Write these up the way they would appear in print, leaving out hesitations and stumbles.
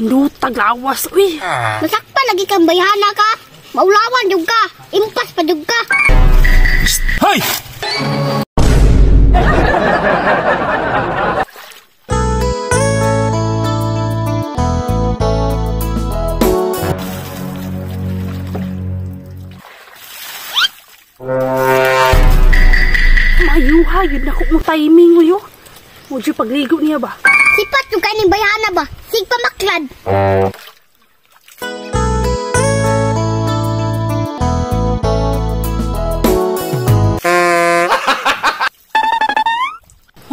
Indutag lawas, uy. Masakpan lagi kang bayhana ka. Maulawan jud ka. Impas pa jud ka. Hoy! Mayuha, yun ako mo timing mo yun. Medyo pagligo niya ba? Sipat yung kaning bayhana ba? Sig pa maklad.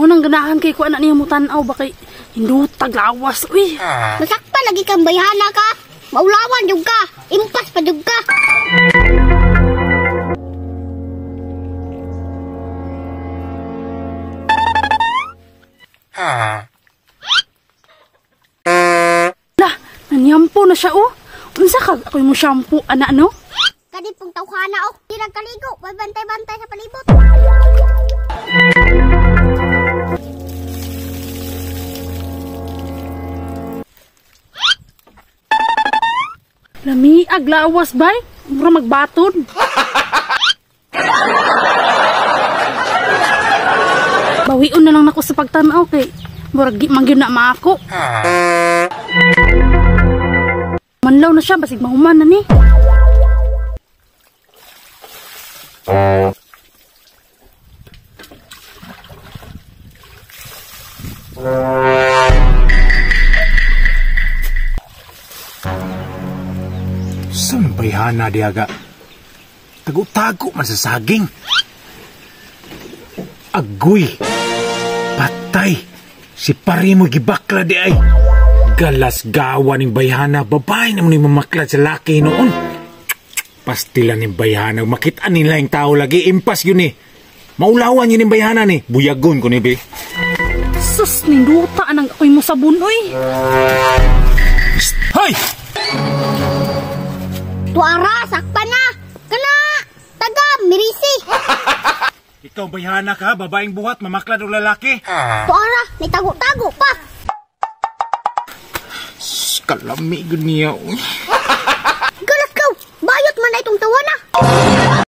Unang ganahan kay ko anak niya mo tanaw ba kay hindutag lawas, uy. Masakpan lagi kang bayhana ka. Maulawan jud ka. Impas pa jud ka. Lah, nanyampo na siya, oh. Unsa ka ako'y mo shampoo, anak, no? Kadi pong tawhana, oh. Di nagkaligo. Way bantay-bantay sa palibot. Lamiag lawas, bay. Mura magbaton. Bawion na lang nako sa pagtanaw kay murag di man gyud na maako. Manlaw na siya basig mahuman na ni. Saan bayhana diaga? Tago-tago man sa saging. Agoy! Patay! Si pare mo gibakla di ay. Galas gawa ning bayhana, babae naman ni mamaklad sa laki noon. Pastila ning bayhana, makita nila yung tao lagi, impas yun eh. Maulawan yun yung bayhana ni, buyagon ko ni be. Sus, ninduta anang ako'y mo sabon, oy. Hoy! Tuara, sakpa na! Kana! Taga, mirisi! Ikaw bayhana ka, babaeng buhat, mamaklad o lalaki. Tuara, may tago-tago pa. Kalami gud niya. Galas ka, bayot man na itong tawa na.